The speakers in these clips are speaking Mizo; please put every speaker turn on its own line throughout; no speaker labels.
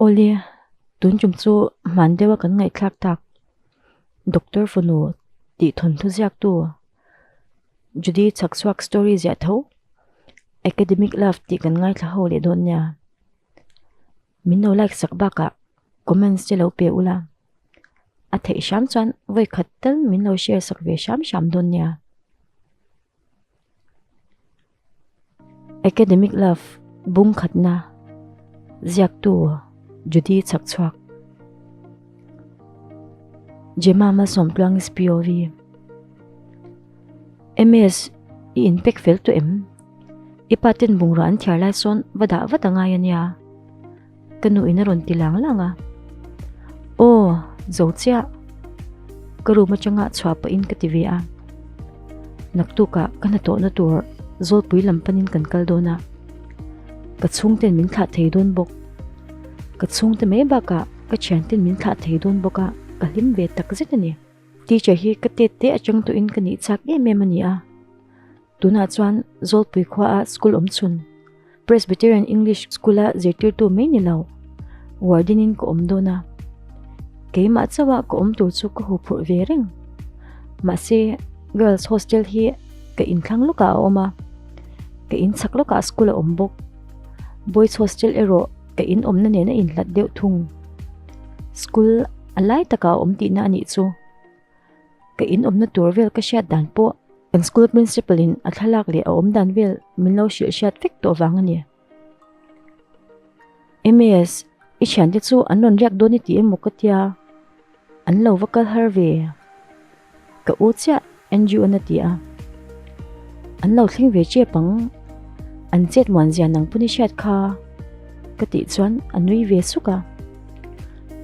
Awle, tun tum chu hman deuha kan ngaihthlak tak Doctor fanu tih thawnthu ziaktu Judy chhakchhuak story ziah tho Academic Love tih kan ngaithla ho leh dawn nia. Min lo like sak bakah comments te lo pe ula, a theih hram chuan vawi khat tal min lo share sak ve hram hram dawn nia. Academic Love bung khatna ziaktu Judy Chhakchhuak Gemma Malsawmtluang is POV MS i inpek fel tawh em? I pa ten bungrua an thiar lai sawn va dah vat a ngai a nia. Ka nu in a rawn ti lang lang a. Aw, zo chiah. Ka room atanga chhuah pawhin ka ti ve a. Naktukah ka hnathawhna tur Zawlpui lam panin kan kal dawn a. Ka chhungten min thlah thei dawn bawk. Ka chhungte mai bakah ka thianten min thlah thei dawn bawk a, ka hlim ve takzet a ni. Teacher hi ka tet te atang tawhin ka nih chak em em a ni a. Tunah chuan Zawlpui khuaah school awm chhun, Presbyterian English School-a zirtirtu mai ni lo, warden-in ka awm dawn a. Keimah chauha ka awm tur chu ka huphurh ve reng. Mahse, girls hostel hi ka inthlang lawkah a awm a, ka inchhak lawkah school a awm bawk. Boys hostel erawh ka in awmna nen a inhlat deuh thung. School a lai takah a awm tihna a nih chu. Ka in awmna tur vel ka hriat dan pawh kan school principal in a thlalak leh a awm dan vel min lo hrilh hriat vek tawh vang a ni. MS, i thiante chu an rawn riak dawn i ti emaw ka tia, an lo va kal har ve. Ka u chiah Andrew an a ti a. An lo thleng ve chep ang, an chet muan zia nang pawn i hriat kha ka tih chuan a nui ve suk a.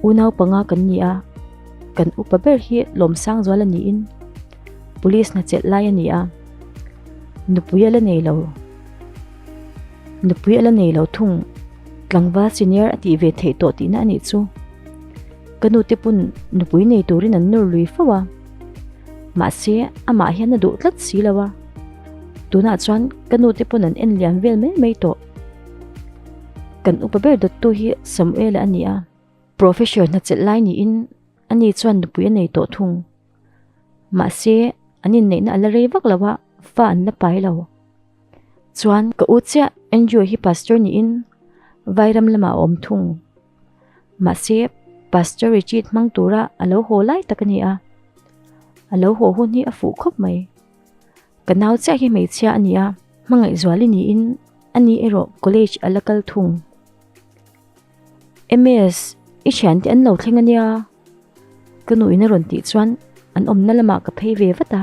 Unau panga kan ni a. Kan upa ber hi Lawmsang zual a niin Police hna chelh lai a ni a, nupui a la nei lo. Nupui a la nei lo thung, tlangval senior a tih ve theih tawh tihna a nih chu. Ka nu te pawn nupui nei turin an nawr lui fo a, mahse amah hian a duh tlat si lo a, tunah chuan ka nu te pawn an en liam vel mai mai tawh. Kan upa ber dawttu hi Samuel-a a ni a. Professor hna chelh lai niin ani chuan nupui a nei tawh thung. Mahse, an inneihna a la rei vak lo a, fa an la pai lo. Chuan ka u chiah Andrew hi pastor niin Vairam lamah a awm thung. Mahse, pastor retreat hmang tura a lo haw lai tak a ni a. A lo haw hun hi a fuh khawp mai. Ka nau chiah hi hmeichhia a ni a, hmangaihzuali niin ani erawh college a la kal thung. MS, i thiante an lo thleng ania. Ka nu in a rawn tih chuan an awmna lamah ka phei ve vat a.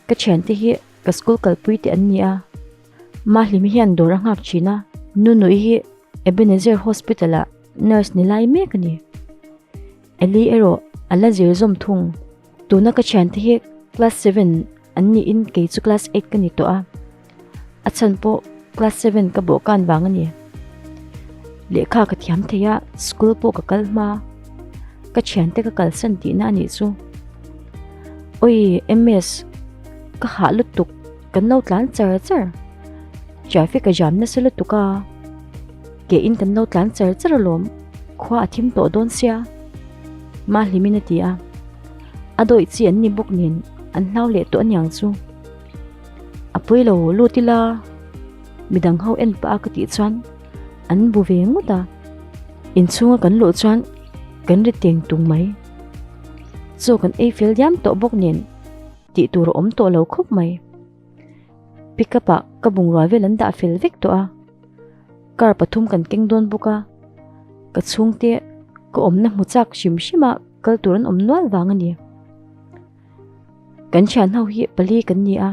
Ka thiante hi ka school kalpui te an ni a. Mahlimi hian dawr a nghak thin a, Nunui hi Ebenezer Hospital ah nurse ni lai mek a ni. Eli erawh a la zir zawm thung. Tuna ka thiante hi class seven an niin kei chu class eight ka ni tawh a, a chhan pawh class seven ka bawhkan vang a ni. Lehkha ka thiam thei a, school pawh ka kal hma, ka thiante ka kalsan tihna a nih chu. Oi MS, ka hah lutuk, kan lo tlan char char, traffic a jam nasa lutuk a, ke in kan lo tlan char char alawm, khua a thim tawh dawn sia. Mahlimin a ti a. A dawih chi an ni bawk nen an hlau leh tawh aniang chu. A pawi lo lut ila midang ho en pah a ka tih chuan an bu ve ngawt a. Inchhunga kan luh chuan kan ri teng tung mai. Chaw kan ei fel diam tawh bawk nen tih tur a awm tawh lo khawp mai. Pickup ah ka bungrua vel an dah fel vek tawh a. Car pathum kan keng dawn bawk a, ka chhungte ka awmna hmu chak hrim hrim a kal tur an awm nual vang a ni. Kan thian ho hi pali kan ni a,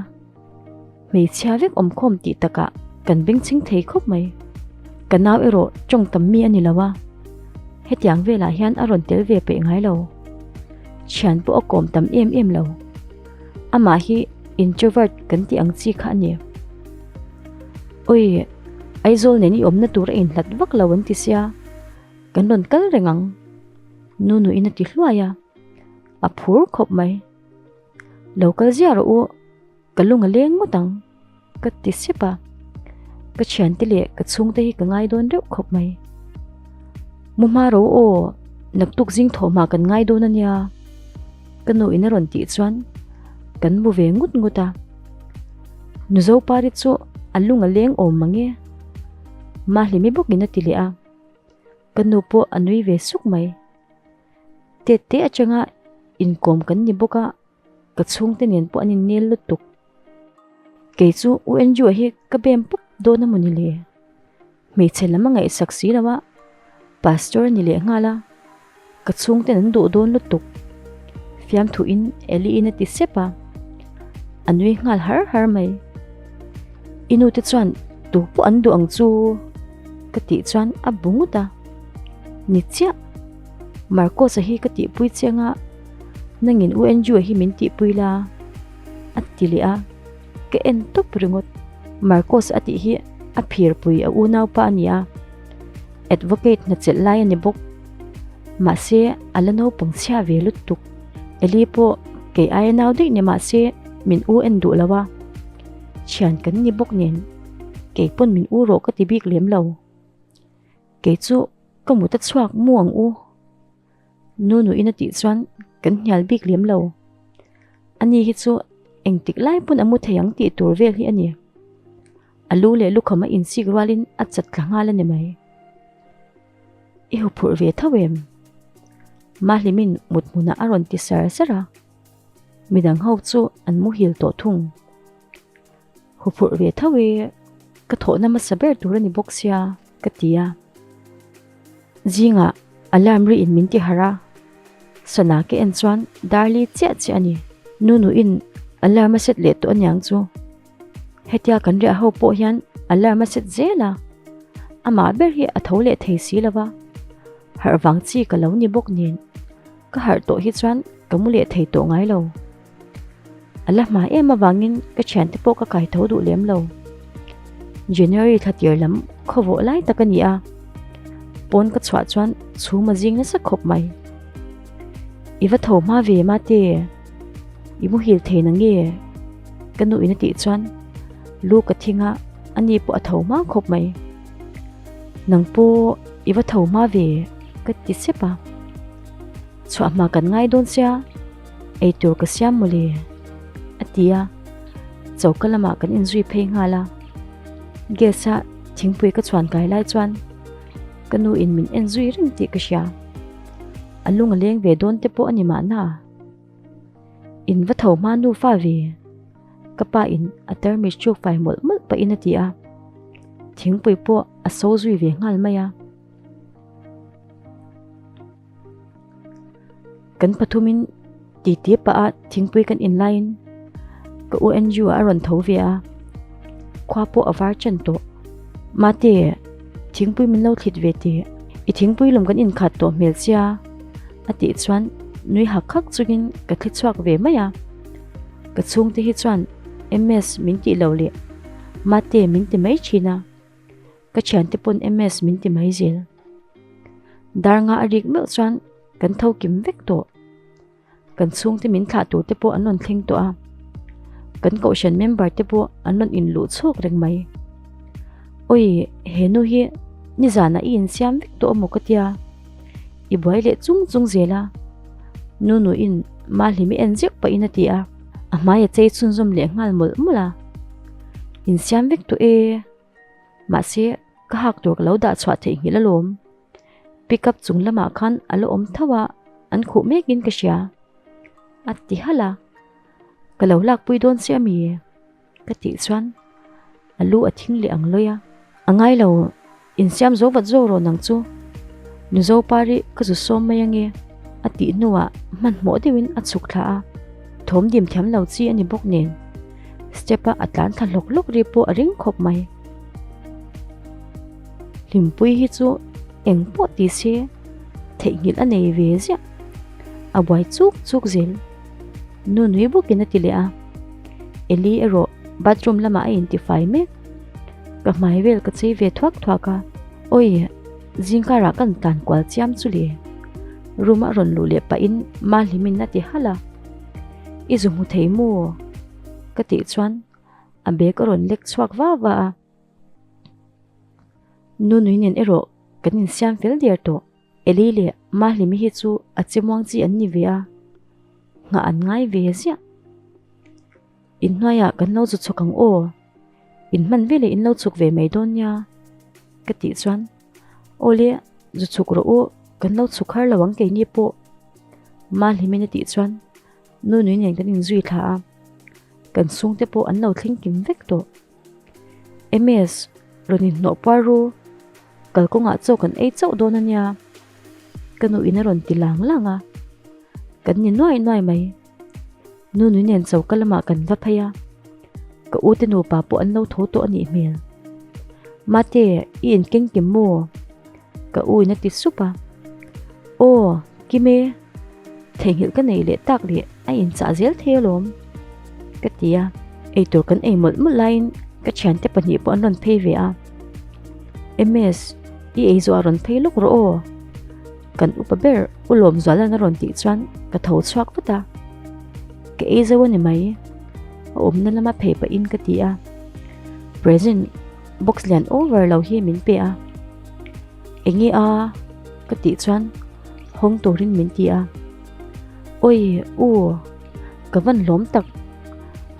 hmeichhia vek awmkhawm tih takah kan bengchheng thei khawp mai. Ka nau erawh tawng tam mi a ni lo a, hetiang velah hian a rawn tel ve peih ngai lo. Thian pawh a kawm tam em em lo. Amah hi introvert kan tih ang chi kha a ni. Oi, Aizawl nen i awmna tur a inhlat vak lo an ti sia, kan rawn kal reng ang. Nu nuin a ti hluai a, a phur khawp mai. Lo kal ziah rawh u, ka lung a leng ngawt ang, ka ti sep a. Ka thiante leh ka chhungte hi ka ngai dawn reuh khawp mai. Mu hma ro aw, naktuk zing thawh hma kan ngai dawn a nia. Ka nu in a rawn tih chuan kan mu ve ngut ngut a. Nu Zopari chu a lung a leng awm mang e. Mahlimi bawkin a ti leh a. Ka nu pawh a nui ve suk mai. Tette atanga inkawm kan ni bawk a, ka chhungte nen pawh an innel lutuk. Kei chu U Andrew-a hi ka bem pup dawn a mawni le? Hmeichhe lam a ngaihsak si lo a, Pastor a ni leh nghal a, ka chhungten an duh dawn lutuk. Fiamthuin Ellie-in a ti sep a, a nui nghal har har mai. I nu te chuan tu pawh an duh ang chu ka tih chuan a bu ngut a, Ni chiah, Marcos-a hi ka tihpui chiang a, nangin U Andrew-a hi min tihpui la a ti leh a, ka en tawp ringawt. Marcos a tih hi a phirpui a unaupa a ni a, advocate hna chelh lai a ni bawk. Mahse, a la naupang chhia ve lutuk. Eli pawh kei aia nau daih ni mahse min u en duh lo a, thian kan ni bawk nen kei pawn min u rawh ka ti bik lem lo. Kei chu ka mut a chhuak mu ang u. Nu nuin a tih chuan kan hnial bik lem lo. Ani hi chu engtik lai pawn a mu thei ang tih tur vel hi a ni. A lu leh lukham a insik rualin a chat thla nghal a ni mai. I huphurh ve tho em? Mahlimin mut hmunah a rawn ti sar sar a. Midang ho chu an muhil tawh thung. Huphurh ve tho e, ka thawhna hmasa ber tur a ni bawk sia ka ti a. Zingah alarm ri in min ti harh a, sana ka en chuan dar li chiah chiah a ni. Nunuin alarm a set leh tawh aniang chu. Hetia kan riah ho pawh hian alarm a set zel a, amah ber hi a tho leh thei si lo va, harh vang chi ka lo ni bawk nen ka harh tawh hi chuan ka mu leh thei tawh ngai lo. A la hma em avangin ka thiante pawh ka kai tho duh lem lo. January thla tir lam khawvawh lai tak a ni a, pawn ka chhuah chuan chhum a zing nasa khawp mai. I va tho hma ve mate, i muhil thei na nge? Ka nu in a tih chuan lu ka thing a, ani pawh a tho hma khawp mai. Nang pawh i va tho hma ve ka ti sep a. Chhuah hma kan ngai dawn sia, eitur ka siam mawle a ti a, choka lamah kan inzui phei nghal a. Gas a thingpui ka chhuan kai lai chuan ka nu in min en zui reng tih ka hria. A lung a leng ve dawn te pawh a ni mahna. In va tho hma nufa ve, ka pa in a tarmit hruk fai mawlh mawlh pahin a ti a. Thingpui pawh a so zui ve nghal mai a. Kan pathumin titi pah a thingpui kan in laiin ka u Andrew a rawn tho ve a, khua pawh a var chen tawh. Mate, thingpui min lo thlit ve teh, i thingpui lawm kan inkhat tawh hmel sia a tih chuan nui hak hak chungin ka thli chhuak ve mai a. Ka chhungte hi chuan MS min tih loh leh Mate min ti mai thin a. Ka thiante pawn MS min ti mai zel. Dar nga a rik meuh chuan kan tho kim vek tawh. Kan chhungte min thlah tur te pawh an rawn thleng tawh a. Kan kohhran member te pawh an rawn inluh chhuak reng mai. Oi, he nu hi nizanah i insiam vek tawh amaw ka tia. I buai leh chung chung zel a. Nu nuin Mahlimi en zeuh pahin a ti a. A hmai a chei chhunzawm leh nghal mawlh mawlh a. Insiam vek tawh e. Mahse, ka hak tur ka lo dah chhuah theih nghilh alawm. Pick up chung lamah khan a la awm tho a, an khuh mekin ka hria. A ti halh a, Ka lo lakpui dawn che ami? Ka tih chuan a lu a thing leh ang lawi a. A ngai lo, insiam zo vat zawk rawh nang chu. Nuzo pari ka zu sawm mai ange a tih hnuah hmanhmawh deuhin a chhuk thla a, thawm dim thiam lo chi a ni bawk nen. Step a a tlan thla hlawk hlawk ri pawh a ring khawp mai. Hlimpui hi chu eng pawh ti se theihnghilh a nei ve ziah. A buai chuk chuk zel. Nu nui bawkin a ti leh a. Eli erawh bathroom lamah a intifai mek. Ka hmai vel ka chei ve thuak thuak a. Awi, zingkarah kan tlan kual chiam chu le. Room a rawn luh leh pahin Mahlimin a ti halh a. I zu hmu thei maw? Ka tih chuan a bag a rawn lek chhuak va va a. Nunui nen erawh kan insiam fel der tawh. Eli leh Mahlimi hi chu a chimuang chi an ni ve a, nghah an ngai ve ziah. Inhnuaiah kan lo zu chhuk ang aw, inhman veleh in lo chhuk ve mai dawn nia ka tih chuan Aw le, zu chhuk rawh u, kan lo chhuk har lo ang keini pawh Mahlimin a tih chuan Nunui nen kan inzui thla a, kan chhungte pawh an lo thleng kim vek tawh. MS, rawn inhnawh puar ru, kalkawngah chaw kan ei chauh dawn a nia, ka nuin a rawn ti lang lang a, kan ni nuai nuai mai. Nunui nen choka lamah kan va phei a, ka u te nupa pawh an lo tho tawh a nih hmel. Mate, i inkeng kim maw? Ka u in a ti sup a. Aw, Kim e, theihnghilh ka nei leh tak leh a inchah zel thei alawm, ka ti a. Eitur kan ei mawlh mawlh laiin ka thiante pahnih pawh an rawn phei ve a. MS, i ei zawh a rawn phei lawk rawh aw. Kan upa ber U Lawmzuala'n a rawn tih chuan ka tho chhuak vat a. Ka ei zo a ni mai, a awmna lama phei pahin ka ti a. Present box lian over lo hi min pe a. Enge a? Ka tih chuan hawng turin min ti a. Awi u, ka van hlawm tak,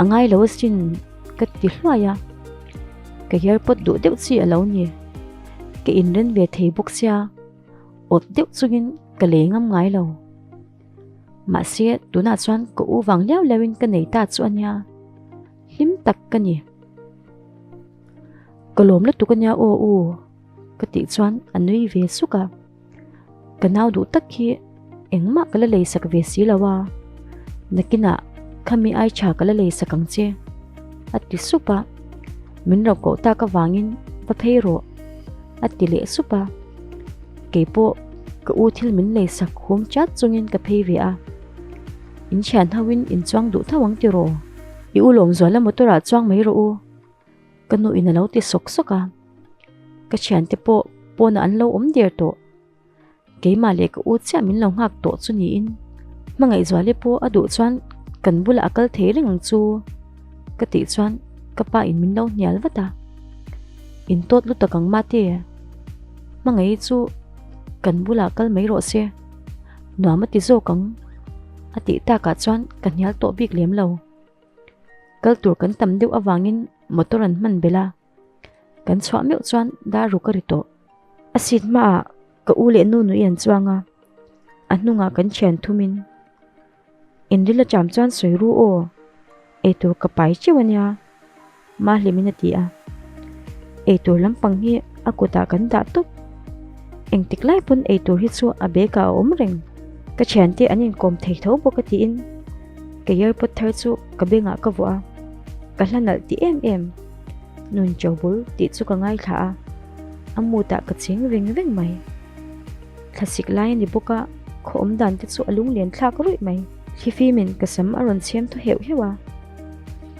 a ngai lo asin ka ti hluai a. Ka airpod duh deuh chi a lo ni. Ka inren ve thei bawk sia, awt deuh chungin ka lei ngam ngai lo. Mahse tunah chuan ka u vang liau liauin ka nei ta chu a nia, hlim tak ka ni. Ka lawm lutuk a nia aw u. Ka tih chuan a nui ve suk a, ka nau duh tak hi engmah ka la lei sak ve si lo a, nakinah khami ai tha ka la lei sak ang che a ti sup a, min ro koh tak avangin va phei rawh a ti leh sup a, keipawh ka u thil min lei sak hum chat chungin ka phei ve a, in thian ho in in chuang duh tho ang tiraw, i u Lawmzuala motor ah chuang mai rawh u. Ka nu in a lo ti sawk sawk a, ka thiante pawh pawnah an lo awm der tawh. Keimah leh ka u chiah min lo nghak tawh chu niin Hmangaihzuali pawh a duh chuan kan bulah a kal thei reng ang chu ka tih chuan ka pa in min lo hnial vat a. In tawt lutak ang mate, Hmangaihi chu kan bulah kal mai rawh se, nuam a ti zawk ang a tih takah chuan ka hnial tawh bik lem lo. Kal tur kan tam deuh avangin motor an hman belh a, kan chhuah meuh chuan dar ruk a ri tawh. A seat hmaah ka u leh nu nui an chuang a, a hnungah kan thian thumin Inril aṭam chuan sawi ru aw, eitur ka pai teuh a nia, Mahlimin a ti a. Eitur lampang hi a kutah kan dah tawp. Engtik lai pawn eitur hi chu a bag ah a awm reng. Ka thiante an inkawm thei tho bawk a tiin ka earpod thar chu ka bengah ka vuah a, ka hla nalh ti em em. Nun cho bul tih chu ka ngaithla a, a mood ah ka cheng veng veng mai. Thlasik lai a ni bawk a, khaw awm dan te chu a lunglen thlak ruih mai. Thlifimin ka sam a rawn chhem thaw heuh heuh a.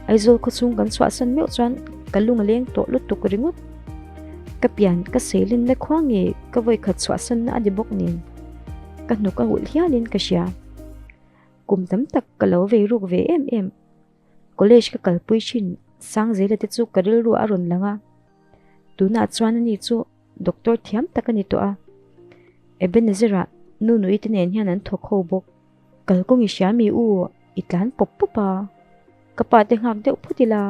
Aizawl khawchhung kan chhuahsan meuh chuan ka lung a leng tawh lutuk ringawt. Ka pian ka seilinna khua nge ka vawikhat chhuahsanna a ni bawk nen ka hnuk a ulh hialin ka hria. Kum tam tak ka lo vei ruk ve em em. College ka kalpui thin Sangzela te chu ka rilru a rawn lang a. Tunah chuan ani chu Doctor thiam tak a ni tawh a. Ebenezer-ah nu nui te nen hian an thawk ho bawk. Kalkawng i hria mi u, i tlan pawp pawp a. Ka pa te nghak deuh phawt ila,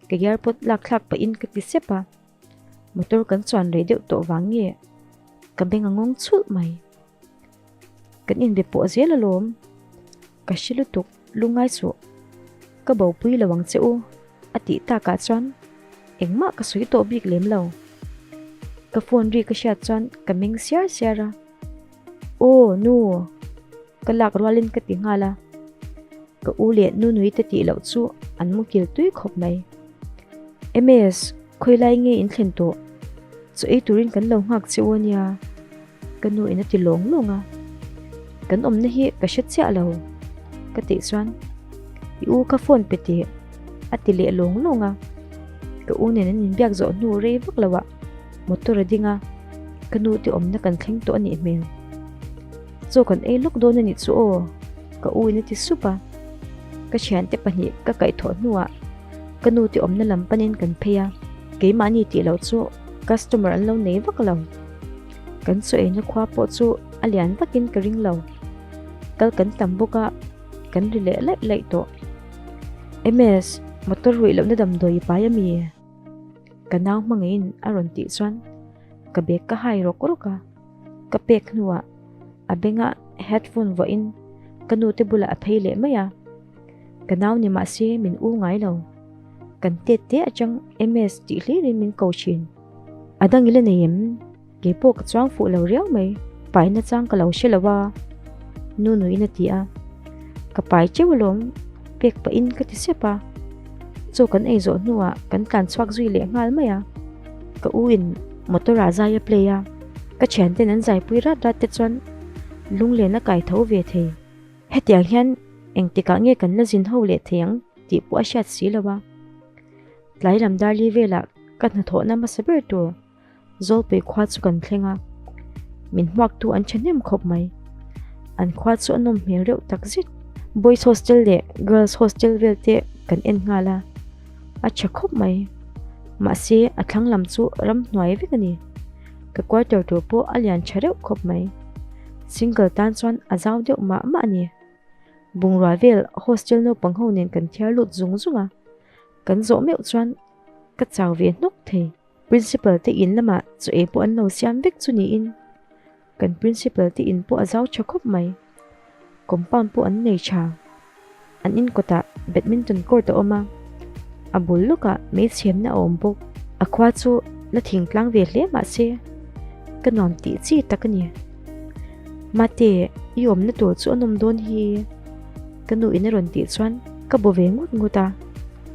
ka airpod lak thlak pahin ka ti sep a. Motor kan chuan rei deuh tawh vang nge ka beng a ngawng chhulh mai. Kan inbe pawh zel alawm. Ka hre lutuk, lungai suh. Ka bopui lo ang che u, a tih takah chuan engmah ka sawi tawh bik lem lo. Ka phone ri ka hriat chuan ka meng siar siar a. Aw nu! Ka lak rualin ka ti nghal a. Ka u leh nu nui te tih loh chu an muhil tui khawp mai. MS, khawilai nge in thlen tawh? Chaw ei turin kan lo nghak che u ania. Ka nu in a ti lawng lawng a. Kan awmna hi ka hre chiah lo. Ka tih chuan i u kha phone pe teh a ti leh lawng lawng a. Ka u nen an inbiak zawh hnu rei vak lo ah motor a ding a, ka nu te awmna kan thleng tawh a nih hmel. Chaw kan ei lawk dawn a nih chu aw, ka u in a ti sup a. Ka thiante pahnih ka kaihthawh hnuah ka nu te awmna lam panin kan phei a, keimahni tih loh chu customer an lo nei vak lo. Kan chaw eina khua pawh chu a lian vakin ka ring lo. Kal kan tam bawk a, kan ri leh laih laih tawh. MS, motor ruih lohna damdawi i pai ami? Ka nau hmangaihin a rawn tih chuan ka bag ka hai rawk rawk a. Ka pek hnuah a benga headphone vuahin ka nu te bulah a phei leh mai a. Ka nau ni mahse min u ngai lo. Kan tet te atang MS tih hlirin min ko thin. A dang i la nei em? Kei pawh ka chuang fuh lo riau mai. Pai nachang ka lo hre lo a, nu nuin a ti a. Ka pai teuh alawm, pek pahin ka ti sep a. Chaw kan ei zawh hnuah kan tlan chhuak zui leh nghal mai a. Ka u in motor ah zai a play a, ka thianten an zaipui rat rat te chuan lunglen a kai tho ve thei. Hetiang hian engtikah nge kan la zin ho leh thei ang tih pawh a hriat si lo a. Tlai lam darli velah ka hnathawhna hmasa ber tur Zawlpui khua chu kan thleng a, min hmuaktu an thahnem khawp mai. An khua chu a nawm hmel reuh tak zet. Boys hostel leh girls hostel vel te kan en nghal a, a tha khawp mai. Mahse a thlang lam chu ramhnuai vek a ni. Ka quarter tur pawh a lian tha reuh khawp mai. Single tan chuan a zau deuh mah mah a ni. Bungrua vel hostel naupang ho nen kan thiar lut zung zung a, kan zawh meuh chuan ka chau ve hnawk thei. Principal te in lamah chaw ei pawh an lo siam vek chu niin kan principal te in pawh a zau tha khawp mai. Compound pawh an nei tha. An in kawtah badminton court a awm a, a bul lawkah hmeichhemna a awm bawk. A khua chu la thingtlang ve hle mah se ka nuam tih chi tak a ni. Mate, i awmna tur chu a nawm dawn hi ka nu in a rawn tih chuan ka bu ve ngut ngut a,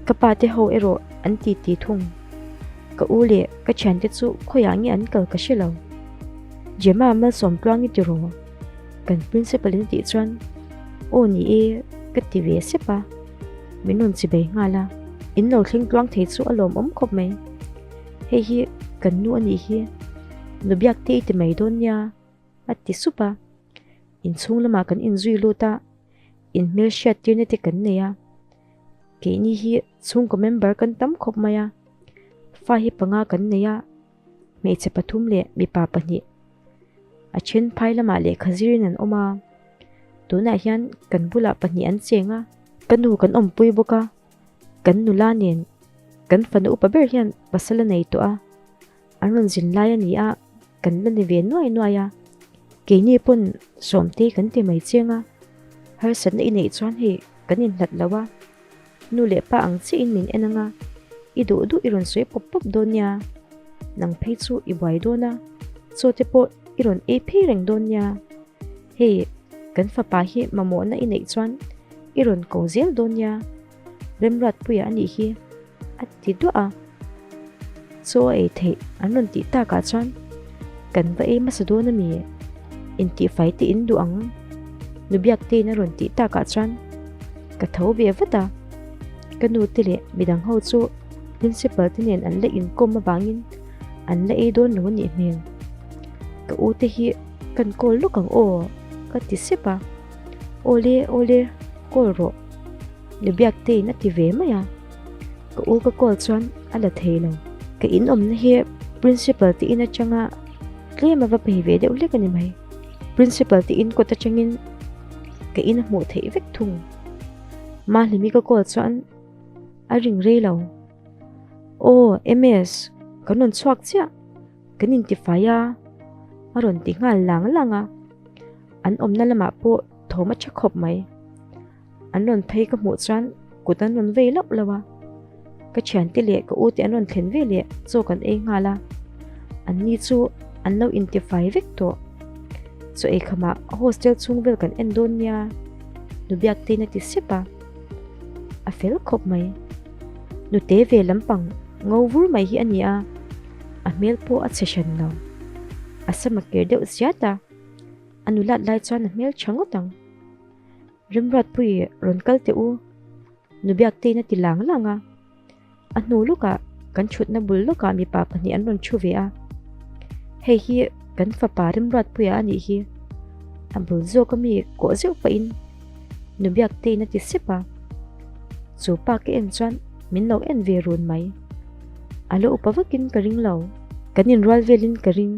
ka pa te ho erawh an ti ti thung. Ka u leh ka thiante chu khawiah nge an kal ka hre lo. Gemma malsawm tluang i ti rawh. Kan principal in a tih chuan aw ni e ka ti ve sep a, min rawn chi bei nghal a. In lo thleng tluang thei chu a lawmawm khawp mai. Hei hi kan nu a nih hi, nu biak te i ti mai dawn nia a ti sup a. Inchhung lamah kan inzui lut a, inhmelhriat tirna te kan nei a. Keini hi chhungkaw member kan tam khawp mai a, fa hi panga kan nei a, hmeichhe pathum leh mipa pahnih. A then phai lamah lehkha zirin an awm a, tunah hian kan bulah pahnih an cheng a, ka nu kan awmpui bawk a, kan nula nen kan fanu upa ber hian pasal a nei tawh a, an rawn zin lai a ni a, kan la ni ve nuai nuai a, keini pawn sawmtei kan ti mai chiang a, harsatna i neih chuan hei kan inhlat lo a, nu leh pa ang chiahin min en ang a, i duh duh i rawn sawi pawp pawp dawn nia, nang phei chu i buai dawn a, chaw te pawh i rawn ei phei reng dawn nia, hei kan fapa hi mamawhna i neih chuan i rawn ko zel dawn nia. Remruatpuia a nih hi a ti duah a, chaw a ei theih an rawn tih takah chuan kan va ei hmasa dawn a mi? Intihfai te in duh ang Nubiaktein a rawn tih takah chuan ka tho ve vat a, ka nu te leh midang ho chu principal te nen an la inkawm avangin an la ei dawn lo a nih hmel. Ka u te hi kan call lawk ang aw ka ti sep a, awle awle call rawh. Nubiaktein a ti ve mai a, ka u ka call chuan a la thei lo. Ka in awmna hi principal te in atanga tlem a va phei ve deuh hlek a ni mai. Principal te in kawt atangin ka in a hmuh theih vek thung. Mahlimi ka call chuan a ring rei lo. Aw MS, kan rawn chhuak chiah, kan intifai a, a rawn ti nghal lang lang a. An awmna lamah pawh thawm a tha khawp mai. An rawn phei ka hmuh chuan kut an rawn vei lauh lauh a, ka thiante leh ka u te an rawn thlen ve leh chaw kan ei nghal a, an ni chu an lo intifai vek tawh. Chaw ei khamah hostel chhung vel kan en dawn nia, Nubiaktein a ti sep a, a fel khawp mai. Nute ve lampang ngo vur mai hi a ni a, a hmel pawh a chhe hran lo, a sam a ker deuh ziat a, a nulat lai chuan a hmel tha ngawt ang. Remruatpui rawn kal teh u, Nubiaktein a ti lang lang a. A hnu lawkah kan thutna bul lawkah mipa pahnih an rawn thu ve a. Hei hi kan fapa Remruatpuia a nih hi. A bul zawk a mi kawh zeuh pahin Nubiaktein a ti sep a. Chu pa ka en chuan min lo en ve run mai. A la upa vakin ka ring lo. Kan inrual velin ka ring.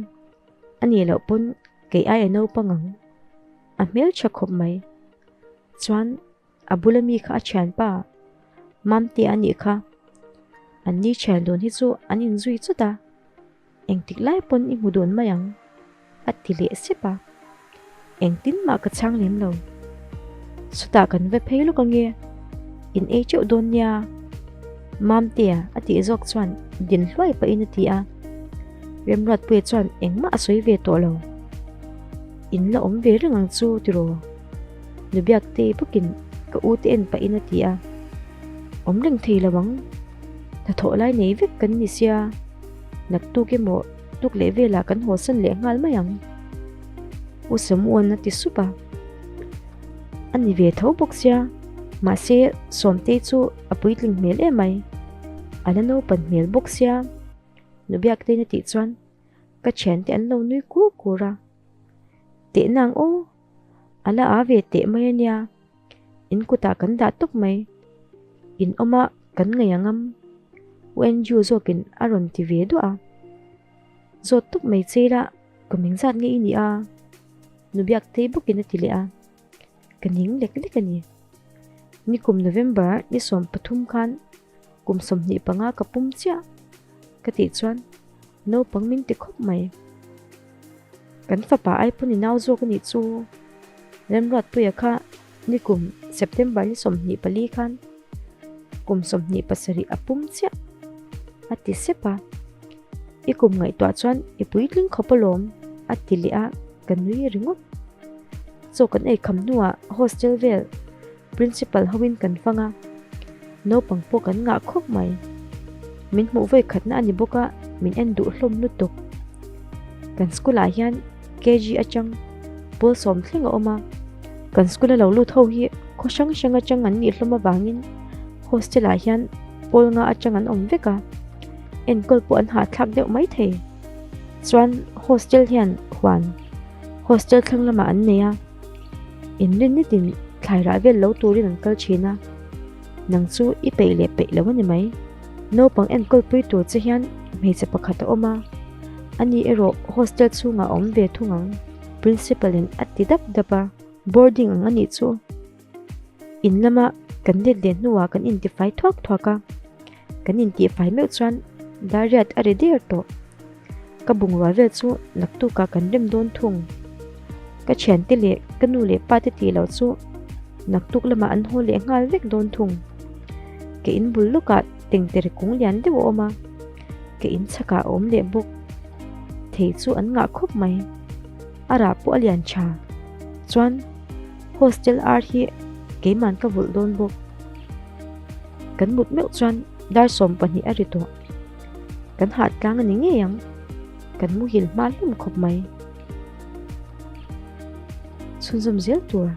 A nih loh pawn kei ai a naupang ang. A hmeltha khawp mai. Chuan a bula mi kha a thianpa Mamtea a nih kha. An ni thian dun hi chu an inzui chawt a. Engtik lai pawn i hmu dun mai ang, a ti leh sep a. Engtin mah ka chhang lem lo. Chutah kan va phei lawk ange, in ei teuh dawn nia, Mamtea a tih zawk chuan din hluai pahin a ti a. Remruatpuia chuan engmah a sawi ve tawh lo. In la awm ve reng ang chu tiraw? Nubiaktei bawkin ka u te en pahin a ti a. Awm reng thei lo ang, hnathawh lai nei vek kan ni sia. Naktuk emaw tuk leh velah kan haw san leh nghal mai ang. U Samuan a ti sup a. A ni ve tho bawk sia, mahse Sawmtei chu a puitling hmel em mai. A la naupan hmel bawk sia. Nubiaktein a tih chuan ka thiante an lo nui kur kur a. Tehna ang aw, a la a ve teh mai a nia. In kutah kan dah tawp mai. In awma kan ngaih ang am. U Andrew zawkin a rawn ti ve duah a. Zawt tawp mai che ila kum engzat nge i nih a? Nubiak tei bawkin a ti leh a. Ka ning lek lek a ni. Nikum November ni 13 khan kum 25 ka pum chiah ka tih chuan Naupang min ti khawp mai. Kan fapa ai pawn i nau zawk a nih chu. Remruatpuia kha nikum September ni 24 khan kum 27 a pum chiah a ti sep a. I kum ngaihtuah chuan i puitling khawp alawm a ti leh a, ka nui ringawt. Chaw kan ei kham hnuah hostel vel Principal hoin kan fang a, naupang pawh kan ngah khawp mai. Min hmuh vawi khatna a ni bawk a, min en duh hlawm lutuk. Kan school ah hian KG atang pawl sawm thleng a awm a, kan school a lo lut ho hi khaw hrang hrang atang an nih hlawm avangin hostel ah hian pawl nga atang an awm vek a, enkawl pawh an hahthlak deuh mai thei. Chuan hostel hian huan hostel thlang lamah an nei a. Inrin nitin thlai rah vel lo turin an kal thin a, nang chu i peih leh peih lo a ni mai. Naupang enkawl pui tur che hian hmeichhe pakhat a awm a, ani erawh hostel chhungah a awm ve thung ang, Principal in a ti dap dap a, boarding ang a nih chu. In lama kan let leh hnuah kan intifai thuak thuak a, kan intihfai meuh chuan Dariat a ri der tawh. Ka bungrua vel chu naktukah kan rem dawn thung. Ka thiante leh ka nu leh pa te tih loh chu naktuk lamah an haw leh nghal vek dawn thung. Ka in bul lawkah tengtere kung lian deuh a awm a, ka in chhakah a awm leh bawk. Thei chu an ngah khawp mai. A rah pawh a lian tha. Chuan hostel ar hi keiman ka vulh dawn bawk. Kan mut meuh chuan dar 12 a ri tawh. Kan hah tlang a ni ngei ang. Kan muhil hma hlawm khawp mai. Chhunzawm zel tur.